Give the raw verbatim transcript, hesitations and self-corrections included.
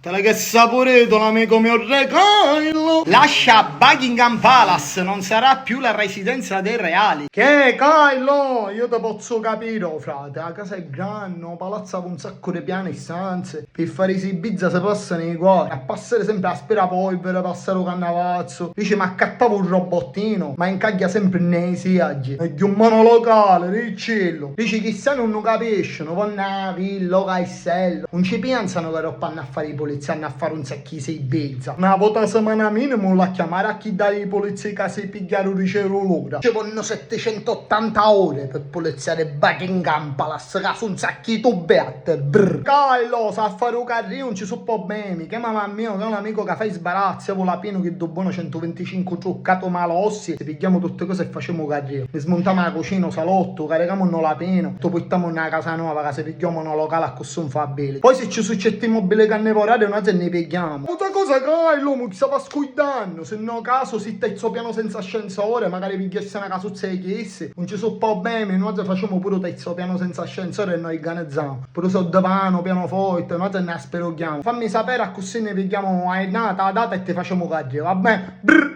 Tale che sapuritu l'amico mio Re Caillo. Lascia Buckingham Palace, non sarà più la residenza dei reali. Che Caillo, io ti pozzu capire, o frate, la casa è grande, o palazzo ha un sacco di piani e stanze, per fare i bizza se passano i cuori, a passare sempre a spira polvere, passare un cannavazzo, dice ma accattavo un robottino, ma incaglia sempre nei siaggi, e un monolocale, diccillo, dice chissà non lo capiscono, vanno a villa, o castello, non ci pensano che dopo hanno a fare i polizia, hanno a fare un sacchisi di pizza. Una vota a settimana minimo la chiamare a chi dà i polizia che si pigliaru di cellulura. Ci vonno settecentottanta ore per poliziare Buckingham Palace, che su un sacchito beatte, brr. Caillo, sa fare un carrino, non ci su problemi. Chiama mamma mio, che è un amico che fa i sbarazzi, io la pieno che do buono centoventicinque truccato malossi, se pigliamo tutte cose e facciamo un carrino. Ne smontiamo la cucina, un salotto, carichiamo un lapino, lo portiamo in una casa nuova, che se pigliamo un locale a costo un fabile. Poi se ci succede immobile carnivoro, noi se ne pigliamo. Cosa cosa Caillo, mi stava scuidando, se no caso si terzo piano senza ascensore, magari pigliassi una casuzza di chiesi, non ci sono problemi, noi facciamo pure terzo piano senza ascensore e noi organizziamo. Pure se divano, pianoforte, noi se ne asperuchiamo. Fammi sapere, così ne pigliamo una giornata, la data e ti facciamo cadere, va bene? Brr.